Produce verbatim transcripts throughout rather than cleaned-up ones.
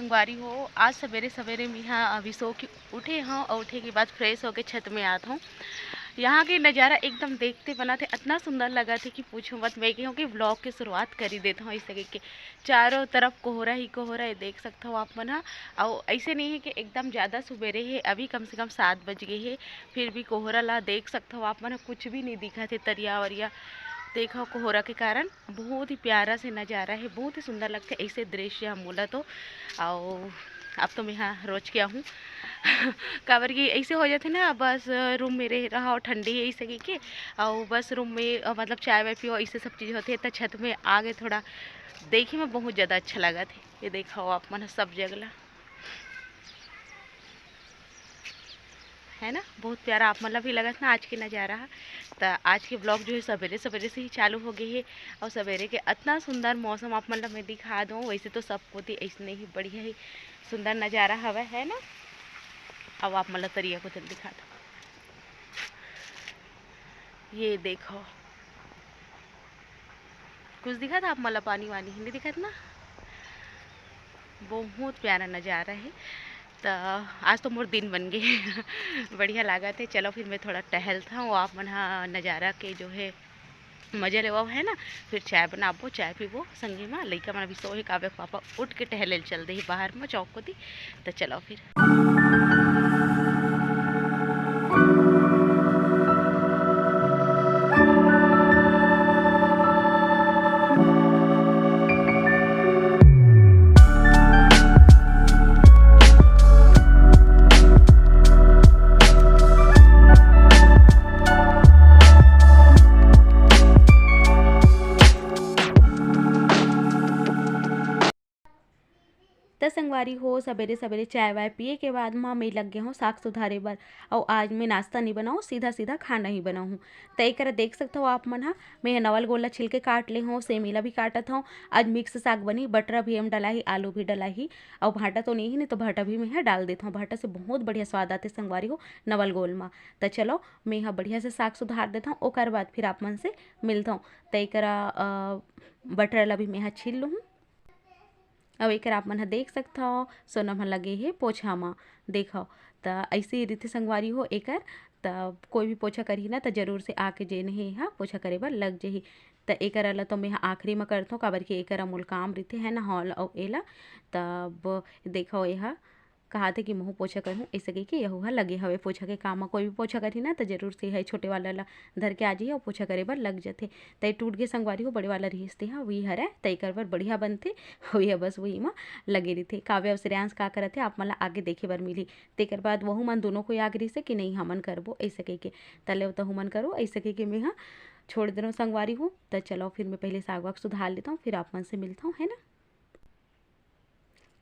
संगवारी हो, आज सवेरे सवेरे मेहा अभी सो के उठे हूँ और उठे के बाद फ्रेश होके छत में आत हूँ। यहाँ के नज़ारा एकदम देखते बनत हे, इतना सुंदर लगत हे कि पूछो मत। मैं कहूँ कि व्लॉग के शुरुआत कर ही देता हूँ ऐसे करके। चारों तरफ कोहरा ही कोहरा है, देख सकते हो आप मन हा। और ऐसे नहीं है कि एकदम ज़्यादा सुबेरे है, अभी कम से कम सात बज गए है, फिर भी कोहरा ला देख सकते हो आप मन हा, कुछ भी नहीं दिखा थे तरिया वरिया। देखो कोहरा के कारण बहुत ही प्यारा से नज़ारा है, बहुत ही सुंदर लगथे ऐसे दृश्य ह मोला तो। अउ अब तो मेहा रोज के आहूँ काबर कि ऐसे हो जाथे ना, बस रूम में रह रहा और ठंडी है ऐसे कहिके, अउ बस रूम में अ, मतलब चाय वाय पियो, ऐसे सब चीज़ होथे, त छत में आगे थोड़ा देखे में बहुत ज़्यादा अच्छा लगत हे। ये देखो आप मन ह सब जगह ला। है ना, बहुत प्यारा आप मन ला भी लगत ना आज के नज़ारा ह। त आज के ब्लॉग जो है सवेरे सवेरे से ही चालू हो गए है और सवेरे के इतना सुंदर मौसम आप मन ला मैं दिखा दूँ। वैसे तो सब कोती ऐसने ही बढ़िया ही सुंदर नज़ारा हवय, है ना। अब आप मन ला तरिया को चल दिखा दो। ये देखो, कुछ दिखत आप मन ला पानी वानी? नहीं दिखत ना। बहुत प्यारा नज़ारा है। त आज तो मोर दिन बन गए बढ़िया लागत है। चलो फिर मैं थोड़ा टहलता हूँ, आप मन हा नज़ारा के जो है मज़ा लेवो, है ना। फिर चाय बनाबो, चाय पीबो संगे मा। लइका मन अभी सोए, काव्य के पापा उठ के टहले ल चल दे बाहर में चौक कोती। त चलो फिर। त संगवारी हो, सबेरे सबेरे चाय वाय पिए के बाद म मैं लग गे हूँ साग सुधारे बर। अउ आज मैं नाश्ता नहीं बनाऊँ, सीधा सीधा खाना ही बनाऊँ। त एकरा देख सकत हो आप मन ह, मैं ह नवल गोल ला छिल के काट ले हूँ, सेमी ला भी काटत हूँ। आज मिक्स साग बनी, बटरा भी एम डलाही, आलू भी डलाही, अउ भाटा तो नहीं है, नहीं तो भाटा भी मैं ह डाल देत हूँ। भाटा से बहुत बढ़िया स्वाद आते संगवारी हो नवल गोल म। त चलो, मैं ह बढ़िया से साग सुधार देत हूँ, ओकर बाद फिर आप मन से मिलत हूँ। त एकरा अ, बटरा ला भी मैं ह छील लूँ। अब एकर आप मन ह देख सकथव, सोनम ह लगे हे पोछा म। देखव, त अइसे ही रहिथे संगवारी हो एकर। त कोई भी पोछा करही ना, त जरूर से आके जेन हे एहा पोछा करे बर लग जही। त एकर ला तो मेंहा आखिरी म करथव, काबर कि एकर अमूल काम रहिथे, है ना, हॉल अउ एला। तब देखव, एहा कहाथे कि महू पोछा करहूँ, अइसे कहिके यहू ह लगे हवे पोछा के काम म। कोई भी पोछा करही ना, त जरूर से एहा छोटे वाला ला धर के आ जही अउ पोछा करे बर लग जथे। त ए टूट गे संगवारी हो, बड़े वाला रिहिस तेहा, उही हरय, त एकर बर बढ़िया बनथे। उही ह बस उही म लगे रहिथे। काव्य अउ श्रेयांश का करत हे, आप मन ला आगे देखे बर मिलही। तेकर बाद वहू मन दूनों कोई आगे रहिसे कि नहीं, हमन करबो, अइसे कहिके। त लेव तहू मन करो, अइसे कहिके मेंहा छोड़ देनों संगवारी हो। त चलो, फिर मैं पहले साग वाग सुधार लेथव, फिर आप मन से मिलथव, है ना।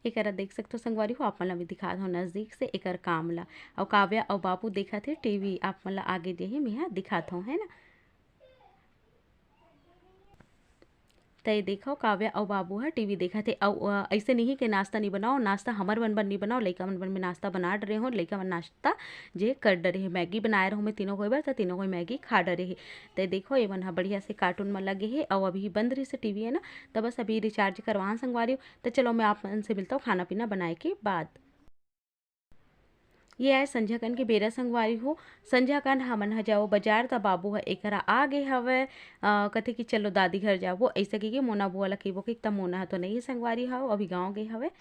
एकरा देख सकथव संगवारी हो, आप मन ला भी दिखात हव नजदीक से एकर काम ला। अउ काव्या अउ बाबू देखत हे टीवी, आप मन ला आगे जे हे मेंहा दिखात हव, है ना। त ये देखव, काव्या अउ बाबू ह टीवी देखत हे। अउ अ, अइसे नहीं हे कि नाश्ता नहीं बनाओ, नाश्ता हमर मन बर नहीं बनाओ, लइका मन बर मैं नाश्ता बना डरे हव। लइका मन नाश्ता जे कर डरे हे, मैगी बनाए रहूँ मैं तीनों कोई बर, त तीनों कोई मैगी खा डरे हे। त देखो, ये मन ह बढ़िया से कार्टून म लगे हे, अउ अभी बंद रहिस हे टीवी, है ना। त बस अभी रिचार्ज करवान संगवारी हो। त चलो, मैं आप मन से मिलता हूँ खाना पीना बनाए के बाद। ये आए संझा कन के बेरा संगवारी हो। संझा कन हमन ह जाओ बाजार, त बाबू ह एकरा आ गे हवय। अ, कथे कि चलो दादी घर जाबो, अइसे कहिके मोना बुआ ल कहिबो कि त मोना ह तो नहीं हे संगवारी हो, अभी गाँव गे हवय।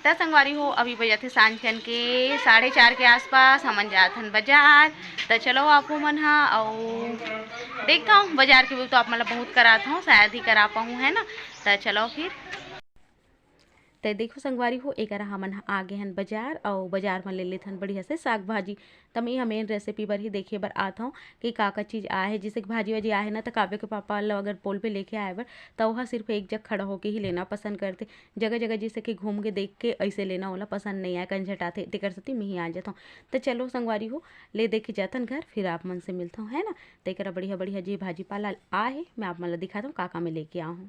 त संगवारी हो, अभी बजत हे सांझ कन के साढ़े चार के आसपास, हमन जात हन बाजार। त चलो आपो मन ह, अउ देखत हव बाजार के तो आप मन ल बहुत करात हव, शायद ही करा पाहूँ, है ना। त चलो फिर। त देखो संगवारी हो, एकरा हमन ह आ गे हन बाजार, अउ बाजार म ले लेथन बढ़िया से साग भाजी। त मैं ह मेन रेसिपी बर ही देखे बर आत हव कि का का चीज आए हे। जइसे कि भाजी वाजी आए हे ना, त काव्य के पापा ल अगर बोलबे लेके आए बर, त ओहा सिर्फ एक जग खड़ा होके ही लेना पसंद करथे। जगह जगह जइसे कि घूम के देख के अइसे लेना ओला पसंद नइ आए, कंझटाथे, तेकर सेती मैं ही आ जाथव। त चलो संगवारी हो, ले दे के जाथन घर, फिर आप मन से मिलथव, है ना। त एकरा बढ़िया बढ़िया जे भाजी पाला आए हे, मैं आप मन ल दिखाथव का का मैं लेके आए हव।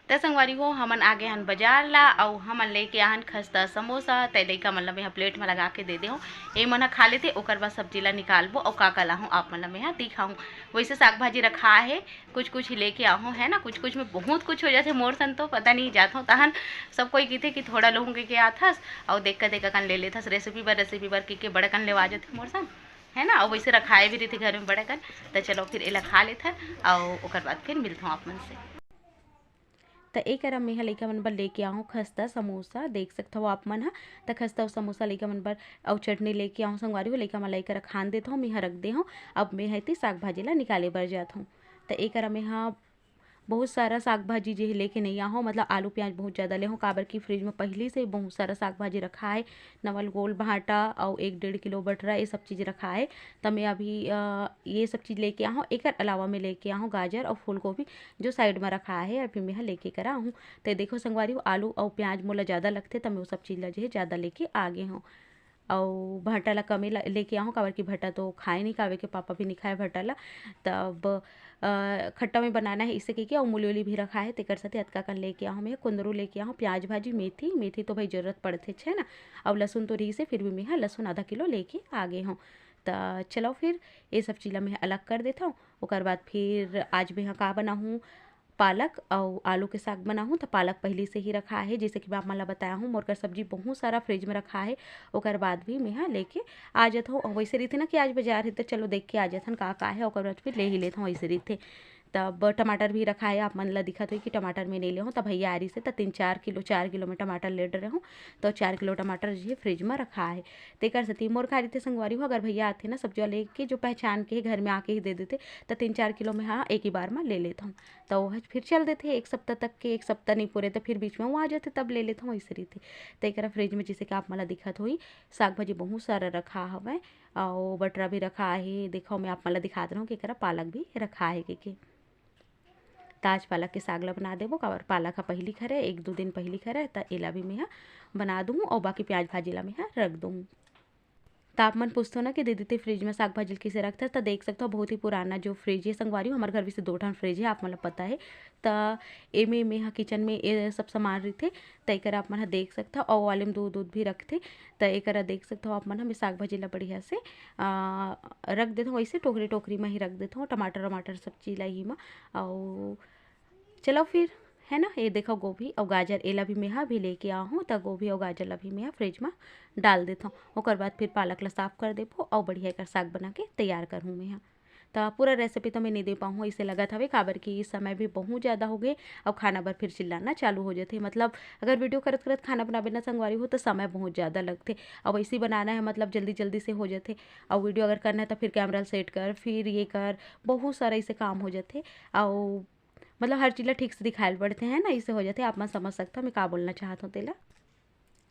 त संगवारी हो, हमन आगे हन बाजार ला, अउ हमन लेके आहन खस्ता समोसा। त लइका मन ला मेहा प्लेट में लगा के दे दे हूँ, ए मन ह खा लेथे, ओकर बाद सब्जी ला निकालबो, अउ का का लाहूँ आप मन ला मेहा दिखाहूँ। वैसे साग भाजी रखा है, कुछ कुछ ही लेके आहूँ, है ना, कुछ कुछ में बहुत कुछ हो जाथे मोर सन, तो पता नहीं जात हूँ तहन सब कोई कहिथे कि थोड़ा लोगों के, के आथस, अउ देख के देख कन ले लेथस, रेसिपी बर रेसिपी बर के, के बड़कन लेवा जाथे मोर सन, है ना। अउ वैसे रखाए भी रहिथे घर में बड़कन। त चलो फिर एला खा लेथन, अउ ओकर बाद फिर मिलथों आप मन से। त ए करा मेहा लइका मन बर लेके आहूँ खस्ता समोसा, देख सकथव आप मन ह। त खस्ता अउ समोसा लइका मन बर अउ चटनी लेके आहूँ संगवारी हो, लइका मन ला ए करा खान देथव, मेहा रख दे हूँ। अब मेहा एती साग भाजी ला निकाले बर जात हूँ। त ए करा मेहा बहुत सारा साग भाजी जे हे लेके नइ आहूँ, मतलब आलू प्याज बहुत ज़्यादा ले हूँ, काबर कि फ्रिज में पहिली से बहुत सारा साग भाजी रखा है, नवल गोल भांटा अउ एक डेढ़ किलो बटरा, ये सब चीज़ रखा है। त मैं अभी अ, ये सब चीज़ लेके आहूँ। एकर अलावा मैं लेके आहूँ गाजर अउ फूलगोभी, जो साइड में रखा है, अभी मैं ह लेके करा आहूँ। त देखो संगवारी हो, आलू अउ प्याज मोला ज़्यादा लगथे, त मैं वो सब चीज़ ला जो है ज़्यादा लेके आ गे हूँ। अउ भांटा ला कमे ला, लेके आहूँ, काबर कि भांटा तो खाए नहीं, काबर के पापा भी नहीं खाए भांटा ला। तब अ, खट्टा में बनाना है इसे कहिके, अउ मूली उली भी रखा है, तेकर साथे अतका कन लेके आहूँ। मैं कुंदरू लेके आहूँ, प्याज भाजी, मेथी, मेथी तो भाई जरूरत पड़थे, है ना, अउ लहसुन तो रहिसे, फिर भी मैं ह लहसुन आधा किलो लेके आ गे हूँ। त चलो फिर ये सब चीज़ ला मैं अलग कर देथव। ओकर बाद फिर आज मैं ह का बनाहूँ, पालक अउ आलू के साग बनाहूँ। त पालक पहिली से ही रखा है, जैसे कि मैं आप मन ला बताया हूँ, मोर कर सब्जी बहुत सारा फ्रिज में रखा है, ओकर बाद भी मैं ह लेके आ जात हूँ। अउ वैसे रहिथे ना कि आज बाजार है, त चलो देख के आ जाथन का का है, ओकर बाद फिर ले ही लेथन, वैसे रहिथे। तब टमाटर भी रखा है, आप मन ला दिखत होही कि टमाटर में नहीं ले हूँ, तब भैया आ रही से त तीन चार किलो, चार किलो में टमाटर ले डरे हूँ, तो चार किलो टमाटर जो है फ्रिज में रखा है। तेकर सेती मोर का रहिथे संगवारी हो, अगर भैया आथे ना सब्जी वाले के, जो पहचान के घर में आके ही दे देथे, त तीन चार किलो में हाँ एक ही बार में ले लेत हूँ। त वो ह फिर चल देथे एक सप्ताह तक के, एक सप्ताह नहीं पूरे त फिर बीच में वो आ जाथे, तब ले लेत हूँ, वैसे रहिथे। त एकरा फ्रिज में जैसे कि आप मन ला दिखत होही, साग भाजी बहुत सारा रखा हवय, अउ बटरा भी रखा हे। देखो, मैं आप मन ला दिखात रहूँ कि एकरा पालक भी रखा हे के, के। त आज पालक के साग ला बना देबो, काबर पालक ह पहिली खरे, एक दो दिन पहिली खरे, त एला भी मैं ह बना दूँ, अउ बाकी प्याज भाजी ला मैं ह रख दूँ। त आप मन पूछथो ना कि दीदी ते फ्रिज में साग भाजी ल किसे रखथस, त देख सकथो, बहुत ही पुराना जो फ्रिज हे संगवारी हो, हमर घर भी से दो ठन फ्रिज हे, आप मन ला पता हे। त एमे, एमे ह किचन में ए सब सामान रहिथे, त एकर आप मन ह देख सकथव। अउ वाले में दूध, दूध भी रखथे, त एकर देख सकथव आप मन ह। मैं साग भाजी ला बढ़िया से, आ, रख देथव, वैसे टोकरी, टोकरी में ही रख देथव, टमाटर, टमाटर सब चीज ला ही म। अउ चलो फिर, है ना, ये देखो गोभी अउ गाजर, एला भी मैं ह अभी लेके आ हूँ, त गोभी अउ गाजर ला भी मैं ह फ्रिज में डाल देथव। ओकर बाद फिर पालक ला साफ कर देबो अउ बढ़िया एकर साग बना के तैयार करहूँ मैं ह। त पूरा रेसिपी तो मैं नहीं दे पाऊँ, इसे लगत हवे, काबर कि समय भी बहुत ज़्यादा हो गए अउ खाना बर फिर चिल्लाना चालू हो जाथे। मतलब अगर वीडियो करत करत खाना बनाबे ना संगवारी हो, तो समय बहुत ज़्यादा लगथे। अब ऐसे ही बनाना है, मतलब जल्दी जल्दी से हो जाथे। अउ वीडियो अगर करना है, तो फिर कैमरा सेट कर, फिर ये कर, बहुत सारा इसे काम हो जाथे। अउ मतलब हर चीज़ ला ठीक से दिखाए ल पड़थे, है ना, इसे हो जाथे। आप मन समझ सकथव मैं का बोलना चाहत हूँ तेला।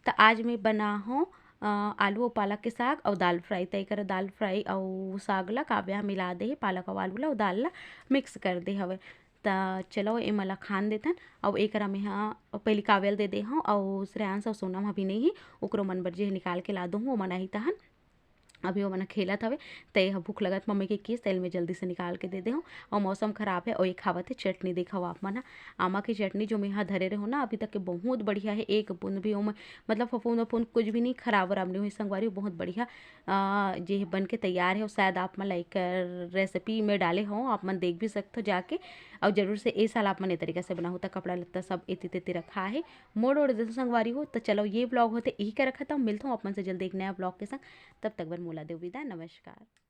त आज मैं बना हूँ, अ, आलू अउ पालक के साग अउ दाल फ्राई। त एकर दाल फ्राई अउ साग ला काव्या ह मिला दे हे, पालक अउ आलू ला अउ दाल ला मिक्स कर दे हवे। त चलो एमा ला खान देथन। अउ एकरा में ह पहिली काव्या ल दे दे हूँ, अउ श्रेयांश अउ सोनम अभी नहीं ही, ओकरो मन बर जे निकाल के ला दूँ, ओमन आही तहन। अभी ओमन ह खेलत हवे, त ए ह भूख लगत मम्मी के किस, त एल में जल्दी से निकाल के दे दे हूँ। अउ मौसम खराब है, अउ एक खावत है चटनी, देखो आप मन ह, आमा के चटनी जो मैं ह धरे रहो ना, अभी तक के बहुत बढ़िया है, एक बूंद भी ओमे, मतलब फफूंद वफूंद कुछ भी नहीं, खराब वराब नहीं हुई संगवारी, बहुत बढ़िया, अ, जे बन के तैयार है। और शायद आप मन ला एकर रेसिपी में डाले हो, आप मन देख भी सकते हो जाके। और जरूर से ए साल आप मन ए तरीका से बनाहू, त कपड़ा लत्ता सब एती तेती रखा है, मोड़ ओड़ देथो संगवारी हो। त चलो, ये ब्लॉग होते यही का रखा था, मिलता हूँ आप मन से जल्दी एक नया ब्लॉग के संग। तब तक बर मोला देव विदा, नमस्कार।